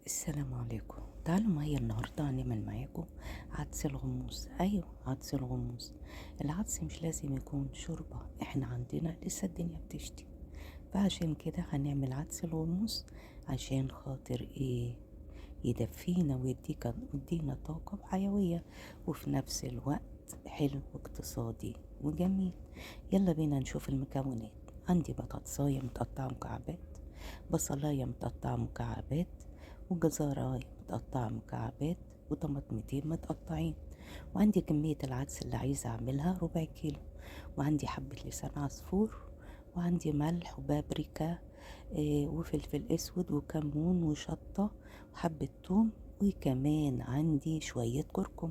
السلام عليكم. تعالوا معايا النهارده هنعمل معاكم عدس الغموس. ايوه عدس الغموس. العدس مش لازم يكون شوربة، احنا عندنا لسه الدنيا بتشتي، فعشان كده هنعمل عدس الغموس عشان خاطر ايه؟ يدفينا ويدينا طاقة وحيوية، وفي نفس الوقت حلو واقتصادي وجميل. يلا بينا نشوف المكونات. عندي بطاطساية متقطعة مكعبات، بصلاية متقطعة مكعبات، وجزراية متقطعة مكعبات، وطماطمتين متقطعين، وعندي كمية العدس اللي عايزة أعملها ربع كيلو، وعندي حبة لسان عصفور، وعندي ملح وبابريكا وفلفل أسود وكمون وشطة وحبة توم، وكمان عندي شوية كركم.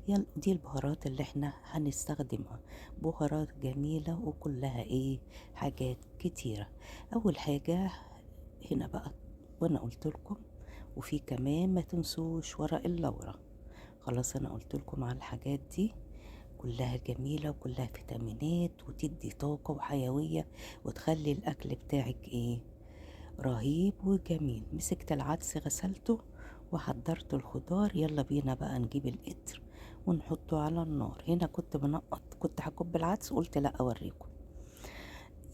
يلا دي البهارات اللي احنا هنستخدمها، بهارات جميلة وكلها ايه حاجات كتيرة. أول حاجة هنا بقى وانا قلت لكم، وفي كمان ما تنسوش ورق اللورة. خلاص انا قلت لكم على الحاجات دي كلها جميلة وكلها فيتامينات وتدي طاقة وحيوية وتخلي الاكل بتاعك ايه رهيب وجميل. مسكت العدس غسلته وحضرت الخضار. يلا بينا بقى نجيب القدر ونحطه على النار. هنا كنت بنقط، كنت هكب العدس قلت لا اوريكم.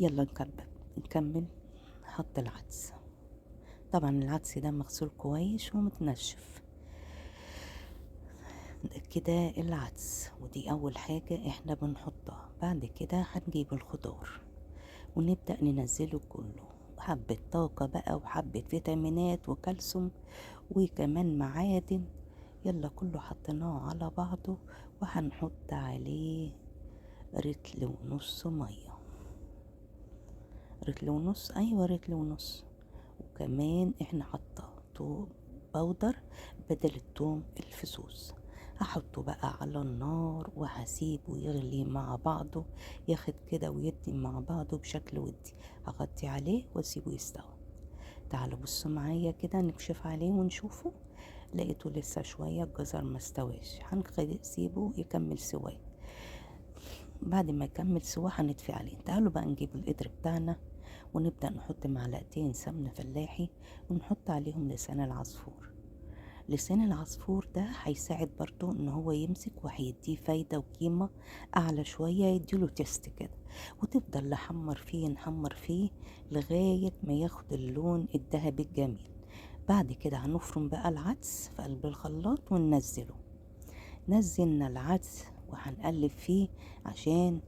يلا نكمل حط العدس. طبعا العدس ده مغسول كويس ومتنشف كده العدس، ودي اول حاجة احنا بنحطها. بعد كده هنجيب الخضار ونبدأ ننزله كله، حبة طاقة بقى وحبة فيتامينات وكالسيوم وكمان معادن. يلا كله حطيناه على بعضه، وهنحط عليه رتل ونص مية، رتل ونص، ايوه رتل ونص. وكمان احنا حاطه توم بودر بدل التوم الفصوص. هحطه بقى على النار وهسيبه يغلي مع بعضه، ياخد كده ويدي مع بعضه بشكل ودي. هغطي عليه واسيبه يستوي. تعالوا بصوا معايا كده نكشف عليه ونشوفه. لقيته لسه شوية الجزر ما استواش، هنسيبه يكمل سواه. بعد ما يكمل سواه هنطفي عليه. تعالوا بقى نجيب القدر بتاعنا ونبدأ نحط معلقتين سمنة فلاحي ونحط عليهم لسان العصفور. لسان العصفور ده هيساعد برضو ان هو يمسك وهيديه فايدة وقيمة اعلى شوية، يديله تيست كده. وتفضل نحمر فيه نحمر فيه لغاية ما ياخد اللون الذهبي الجميل. بعد كده هنفرم بقى العدس في قلب الخلاط وننزله. نزلنا العدس وهنقلب فيه عشان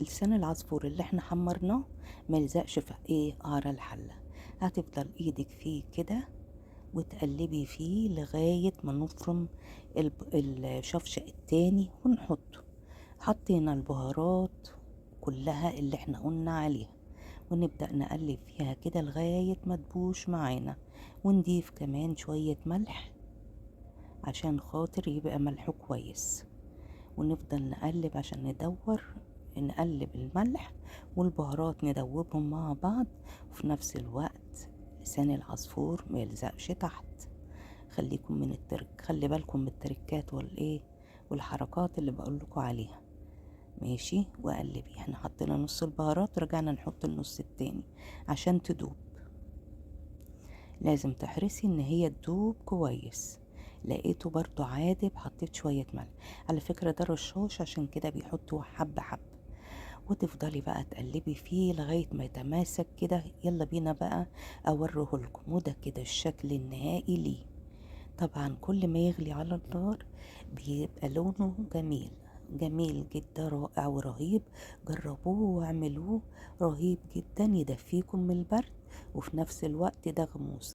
لسان العصفور اللي احنا حمرناه ما يلزقش في ايه قعر الحلة. هتفضل ايدك فيه كده وتقلبي فيه لغاية ما نفرم الشفشق التاني ونحطه. حطينا البهارات كلها اللي احنا قلنا عليها ونبدأ نقلب فيها كده لغاية ما تبوش معانا، ونضيف كمان شوية ملح عشان خاطر يبقى ملحة كويس. ونفضل نقلب عشان نقلب الملح والبهارات ندوبهم مع بعض، وفي نفس الوقت لسان العصفور ما يلزقش تحت. خليكم من الترك، خلي بالكم من التركات والايه والحركات اللي بقول لكم عليها. ماشي. وقلبي، احنا حطينا نص البهارات ورجعنا نحط النص التاني عشان تدوب. لازم تحرصي ان هي تدوب كويس. لقيته برضو عادب حطيت شوية ملح. على فكرة ده رشاش عشان كده بيحطوا حبة حبة. وتفضلي بقى تقلبي فيه لغاية ما يتماسك كده. يلا بينا بقى اوريه لكم. وده كده الشكل النهائي ليه. طبعا كل ما يغلي على النار بيبقى لونه جميل جميل جدا، رائع ورهيب. جربوه واعملوه، رهيب جدا، يدفيكم من البرد وفي نفس الوقت ده غموس.